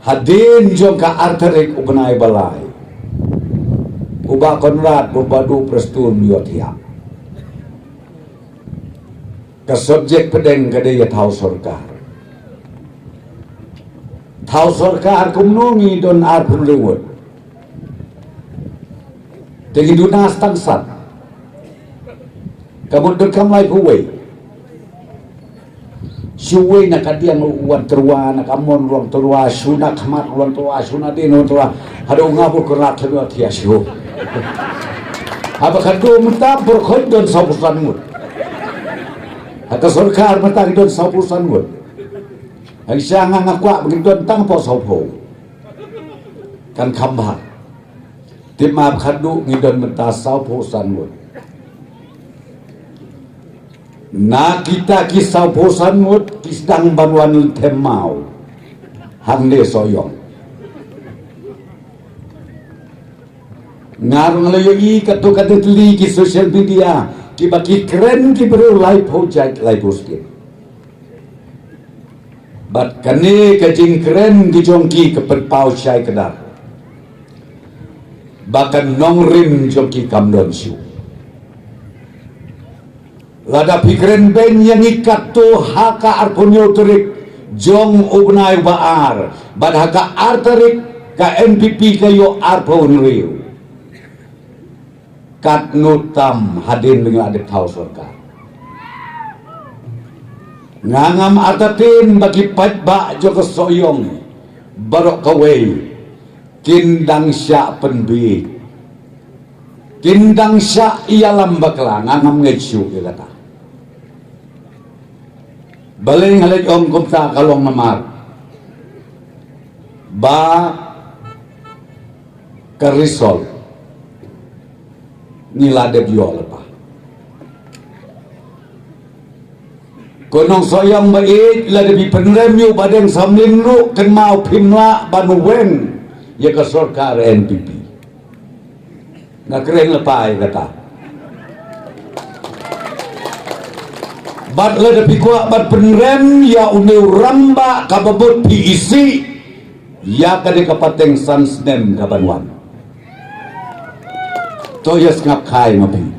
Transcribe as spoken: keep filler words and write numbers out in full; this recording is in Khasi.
Hadien jong ka ar tarik u bnai ba lai, u Bah Conrad, u Bah Duh Prestone u ïohthiah. Ka subject pdeng ka dei ïa thaw sorkar. Thaw sorkar kumno, ngi don arphew hynriew ngut. Te ngi duna tang san. Ka mut donkam laiphew wei. Shu wei na ka diang u wan tyrwa, na ka mon u wan tyrwa, shu na khmat u wan tyrwa, shu na dien u wan tyrwa. Haduh nga bud kyrlak tyrwa thiah shu. Haba ka dum mynta bor khot don sawphew san ngut. Ha ka sorkar mynta ki don sawphew san ngut. Hangta nga nga kwah ba ngi don tang hapoh sawphew. Kan kham bha. Tip ma ba khadduh ngi don mynta sawphew san ngut. Na kita ki sawphew san ngut ki sdang ban wan lynthem maw hangne Sohiong. Nga ruh nga la ïohi katto katne tylli ki social media kiba ki kren ki briew laiphew jait laiphew skhem. Bad kane ka jingkren ki jong ki ka pynpaw shai kdar ba ka nongrim jong ki kam don shuh. Lada phi kren beiñ ïa ngi katto ha ka arphew hynñiew tarik jong u bnai ba ar bad ha ka ar tarik ka N P P ka ïoh arphew hynriew. Katno tam hadien ba ngi la dep thaw sorkar. Nga ngam artatien ba ki paidbah jong ka Sohiong baroh kawei kin dang shah pynbieit, kin dang shah ïalam bakla, nga ngam ngeit shuh ïa kata. Balei nga leit ong kumta ka long namar ba ka result ngi la dep ïoh lypa. Ko nong Sohiong ba ïeit, lada phi pynrem ïa u Bah Deng Samlin ruh kynmaw phim lah ban weng ïa ka sorkar N P P. Nga kren lypa ïa kata. Bad lada phi kwah ban pynrem ïa une u rangbah kaba bud phi isih ïa kane ka pateng san snem kaban wan. To ïa sngap kha ma phi.